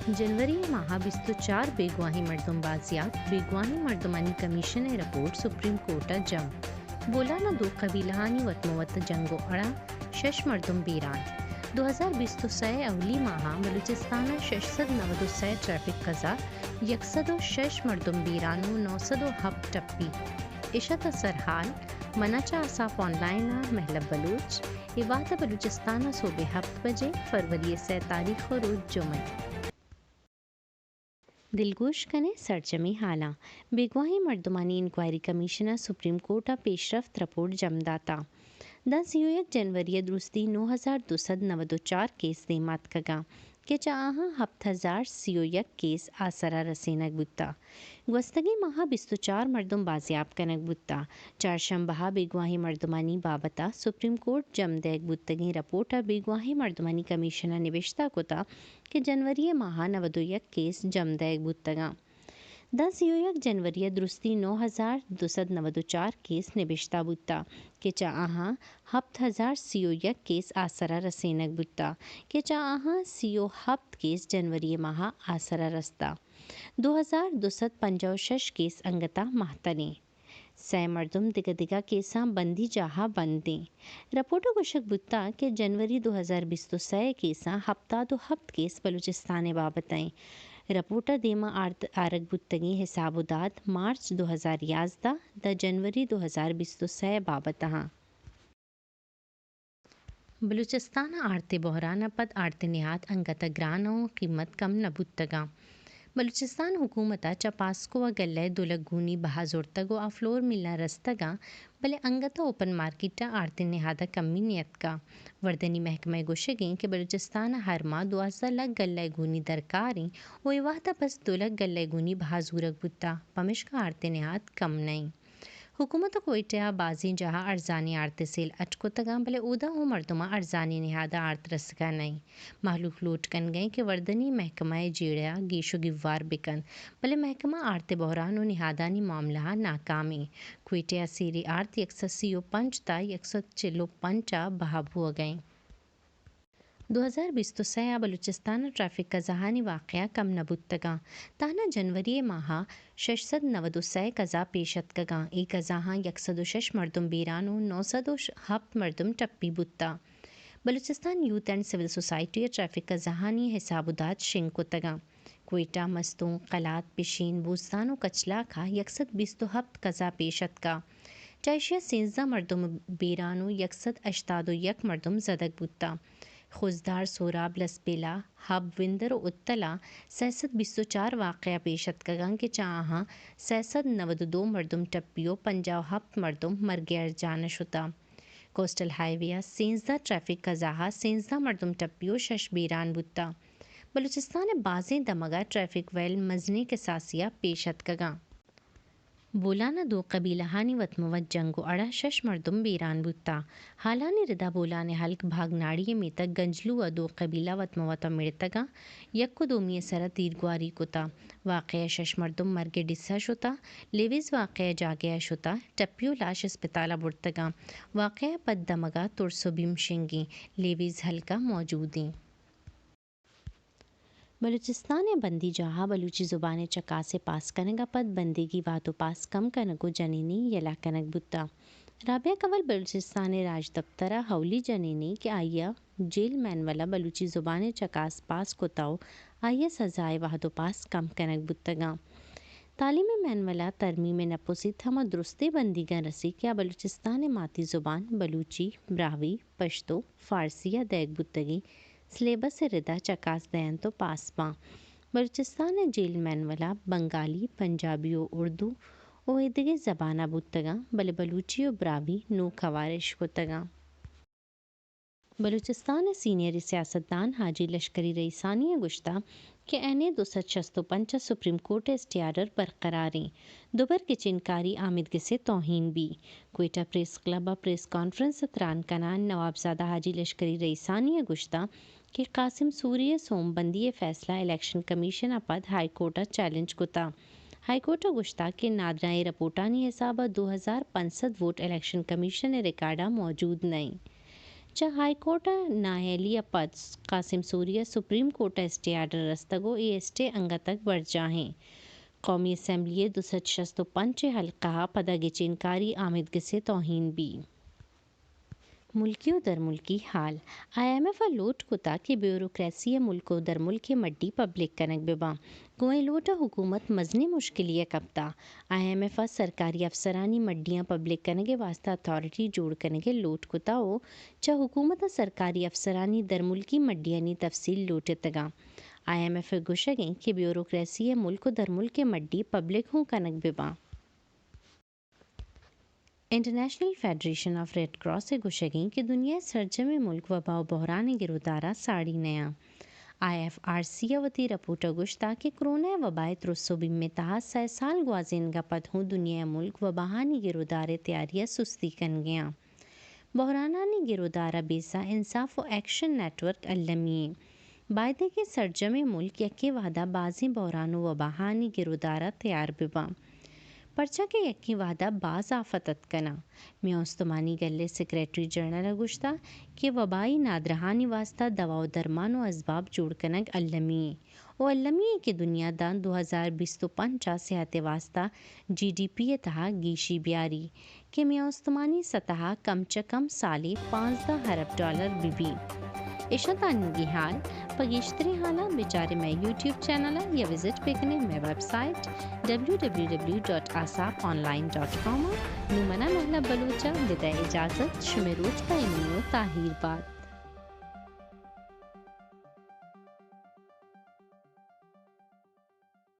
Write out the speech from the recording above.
جنوری ءِ ماہ ءَ بیست ءُ چار بیگواہیں مردم بازیاب، بیگواہیں مردمانی کمیشن ءِ رپورٹ سپریم کورٹ ءَ جم۔ بولان ءَ دو قبیلہانی وت مہ وت جنگ ءُ اڑ ءَ شش مردم بیران۔ دو ہزار بیست ءُ سئے ءِ اولی ماہ ءَ بلوچستان ءَ شش سد نود ءُ سئے ٹریفک قضا، یک سد ءُ شش مردم بیران ءُ نو سد ءُ ہپت ٹپی۔ اش ات سرحال، من ءَ چہ آساپ آن لائن ءَ مہلب بلوچ۔ اے وہد ءَ بلوچستان ءَ سہب ءِ ہپت بجے، فروری ءِ سئے تاریخ ءُ روچ جمعہ۔ دلگوش کن ئے سرجمیں ہالاں۔ بیگواہیں مردمانی انکوائری کمیشن ءَ سپریم کورٹ ءَ پیشرفت رپورٹ جم داتہ۔ داں سی ءُ یک جنوری ءَ درستی نو ہزار دو سد نود ءُ چار کیس دیم ءَ اتکگاں کہ چہ آہاں ہپت ہزار سی ءُ یک کیس آسر ءَ رسینگ بوتہ۔ گوستگیں ماہ ءَ بیست ءُ چار مردم بازیاب کنگ بوتہ۔ چارشنبہ ءَ بیگواہیں مردمانی بابت ءَ سپریم کورٹ جم دئیگ بوتگیں رپورٹ ءَ بیگواہیں مردمانی کمیشن ءَ نبشتہ کتہ کہ جنوری ءِ ماہ ءَ نود ءُ یک کیس جم دئیگ بوتگاں۔ داں سی ءُ یک جنوری ءَ درستی نو ہزار دو سد نود ءُ چار کیس نبشتہ بوتہ کہ چہ آہاں ہپت ہزار سی ءُ یک کیس آسر ءَ رسینگ بوتہ کہ چہ آہاں سی ءُ ہپت کیس جنوری ءِ ماہ ءَ آسر ءَ رستہ۔ دو ہزار دو سد پنجاہ ءُ شش کیس انگت ءَ مہتلیں۔ سئے مردم دگہ دگہ کیساں بندی جاہ ءَ بند ایں۔ رپورٹ ءَ گوشگ بوتگ کہ جنوری دو ہزار بیست ءُ سئے ءِ کیساں ہپتاد ءُ ہپت کیس بلوچستان ءِ بابت ءَ ایں۔ رپورٹ ءَ دیم ءَ آرت-، آرگ بوتگیں حساب ءُ داد مارچ دو ہزار یازدہ داں جنوری دو ہزار بیست ءُ سئے ءِ بابت ءَ آں۔ بلوچستان ءَ آرت ءِ بحران ءَ پد آرت ءِ نہاد انگت ءَ گران ءُ قیمت کم نہ بوتگاں۔ بلوچستان حکومت ءَ چہ پاسکو ءَ گلہ ءِ دو لکھ گونی بہا زرتگ ءُ آ فلور ملاں رستگاں، بلے انگت ءَ اوپن مارکیٹ ءَ آرت ءِ نہاد ءَ کمی نیتکہ۔ وردنی محکمہ ءِ گوشگ ایں کہ بلوچستان ءَ ہر ماہ دوازدہ لکھ گلہ ءِ گونی درکار ایں ءُ اے وہد ءَ بس دو لکھ گلہ ءِ گونی بہا زورگ بوتہ، پمشکا آرت ءِ نہاد کم نہ ایں۔ حکومت ءَ کوئٹہ ءَ بازیں جاہ ءَ ارزانیں آرت ءِ سیل اڈ کتگاں، بلے اودا اوں مردماں ارزانیں نہاد ءَ آرت رسگ ءَ نہ ایں۔ مہلوک لوٹ کنگ ءَ ایں کہ وردنی محکمہ ءِ جیڑہ ءَ گیش ءُ گیوار بہ کنت، بلے محکمہ آرت ءِ بحران ءُ نہادانی معاملہ ءَ ناکام ایں۔ کوئٹہ ءَ سیریں آرت یک سد سی ءُ پنچ تا یک سد چل ءُ پنچ ءَ بہا بوگ ءَ ایں۔ دو ہزار بیست ءُ سئے ءَ بلوچستان ءَ ٹریفک قضاہانی واقعہ کم نہ بوتگاں۔ تہنا جنوری ءِ ماہ ءَ شش سد نود ءُ سئے قضا پیش اتکگاں۔ اے قضاہاں یک سد ءُ شش مردم بیران ءُ نو سد ءُ ہپت مردم ٹپی بوتہ۔ Balochistan youth and civil society ءَ ٹریفک قضاہانی حساب ءُ داد شنگ کتگاں۔ کوئٹہ، مستونگ، قلات، پشین، بوستان ءُ کچلاک ءَ یک سد بیست ءُ ہپت قضا پیش اتکہ۔ چہ ایشی ءَ سیزدہ مردم بیران ءُ یک سد ہشتاد ءُ یک مردم زدگ بوتہ۔ خضدار، سوراب، لسبیلہ، حب، وندر ءُ اتل ءَ سئے سد بیست ءُ چار واقعہ پیش اتکگاں کہ چہ آہاں سئے سد نود ءُ دو مردم ٹپی ءُ پنجاہ ءُ ہپت مردم مرگ ءِ ارجان ءَ شتہ۔ کوسٹل ہائی وے ءَ سیزدہ ٹریفک قضا ءَ سیزدہ مردم ٹپی ءُ شش بیران بوتہ۔ بلوچستان ءِ بازیں دمگ ءَ ٹریفک ویل مزنیں کساسے ءَ پیش اتکگاں۔ بولان ءَ دو قبیلہانی وت مہ وت جنگ ءُ اڑ ءَ شش مردم بیران بوتاں۔ ہالانی ردا بولان ءِ ہلک بھاگناڑی ءِ میتگ گنجلو ءَ دو قبیلہ وت مہ وت ءَ مڑتگاں، یک ءُ دومی ءِ سرا تیرگواری کتہ۔ واقعہ ءَ شش مردم مرگ ءِ ڈیسا شتہ۔ لیویز واقعہ ءِ جاگہ ءَ شتہ، ٹپی ءُ لاش اسپتال ءَ برتگاں۔ واقعہ ءَ پد دمگ ءَ ترس ءُ بیم شنگ ایں۔ لیویز ہلک ءَ موجود ایں۔ بلوچستان ءِ بندی جاہ ءَ بلوچی زبان ءِ چکاس ءِ پاس کنگ ءَ پد بندیگی وہد ءُ پاس کم کنگ ءُ جنینی یلہ کنگ بوتہ۔ رابعہ کنول بلوچستان ءِ راجدپتر ءِ اولی جنینے کہ آئی ءَ جیل مینول ءَ بلوچی زبان ءِ چکاس پاس کتہ ءُ آئی ءِ سزا ءِ وہد ءُ پاس کم کنگ بوتگاں۔ تعلیم ءِ مینول ءَ ترمیم ءِ نپوسیت ہما درستیں بندیگاں رسی کہ آ بلوچستان ءِ ماتی زبان بلوچی، براہوئی، پشتو، فارسی ءَ دئیگ بوتگیں سلیبس ءِ ردا چکاس دئینت ءُ پاس باں۔ بلوچستان ءِ جیل مینول ءَ بنگالی، پنجابی ءُ اردو ءُ ایدگہ زبان ءَ بوتگاں، بلے بلوچی ءُ براہوئی نوک ہوار اش کتگاں۔ بلوچستان ءِ سینئر سیاستدان حاجی لشکری رئیسانی ءَ گوشتہ کہ این اے دو سد شست ءُ پنچ ءَ سپریم کورٹ ءِ اسٹے آرڈر برقرار ایں۔ دوبر گچین کاری آمیدگس ءِ توہین بی۔ کوئٹہ پریس کلب ءَ پریس کانفرنس ءَ تران کنان نوابزادہ حاجی لشکری رئیسانی ءَ گوشتہ کہ قاسم سوری ءِ سومبندی ءِ فیصلہ الیکشن کمیشن ءَ پد ہائی کورٹ ءَ چیلنج کتہ۔ ہائی کورٹ ءَ گوشتہ کہ نادراہیں رپورٹانی حساب ءَ دو ہزار پنچ سد ووٹ الیکشن کمیشن ءِ ریکارڈ ءَ موجود نہ ایں۔ چہ ہائی کورٹ ء نااہلی ء پد قاسم سوری ء سپریم کورٹ ء اسٹے آرڈر رستگ ء اے اسٹے انگت ء برجاہ ایں۔ قومی اسمبلی ء دو سد شست ء پنچ ء حلقہ ء پدا گچینکاری آمیدگس ء توہین بی۔ ملکی و درملکی حال۔ آئی ایم ایف ء لوٹ کتا کہ بیوروکریسی ء ملک و درملک ء مڈی پبلک کنگ بہ باں۔ گوں اے لوٹ ء حکومت مزنیں مشکلی ء کپتا۔ آئی ایم ایف ء سرکاری افسرانی مڈیاں پبلک کنگ ء واستہ اتھارٹی جوڑ کنگ ء لوٹ کتا و چہ حکومت ء سرکاری افسرانی درملکی مڈیانی تفصیل لوٹتگاں۔ آئی ایم ایف ء گوشگ انت کہ بیوروکریسی ء ملک و درملک ء مڈی پبلک ہوں کنگ بہ باں۔ International federation of red cross ء گوشگ انت کہ دنیا ء سرجمیں ملک وبا و بحران ء گرودار ء ساڑی نیاں۔ آئی ایف آر سی ء وتی رپورٹ ء گوشتا کہ کرونا ء وبا ء ترس و بیم ء تہا سئے سال گوازینگ ء پد ہوں دنیا ء ملک وباہانی گرودار ء تیاری ء سستی کنگیاں۔ بحرانانی گرودار ء بیسا انصاف و ایکشن نیٹ ورک المی انت۔ بایدیں کہ سرجمیں ملک یکیں وہدا بازیں بحران و وباہانی گرودار ء تیار بہ باں، پرچا کہ یکیں وہدا باز آفت اتک کناں۔ میاں استمانی گل ء سیکرٹری جنرل ء گوشتا کہ وبائی نادراہانی واستہ دوا و درمان و ازباب جوڑ کنگ المی انت و المی انت کہ دنیا داں دو ہزار بیست و پنچ ء صحت ء واستہ جی ڈی پی ء تہا گیشی بیاری۔ کہ میاں استمانی سطح ء کم چہ کم سالی پانزدہ ارب ڈالر بہ بی۔ ایش اتاں انیگیں حال۔ پہ گیشتریں حالاں بچارے مئے یوٹیوب چینل ء یا وزٹ بکنے مئے website W W W dot Aasap online dot com ء۔ نوں منا مہلب بلوچ ء بدئے اجازت، شمے روچ پہ ایمنی و تاہیر بات۔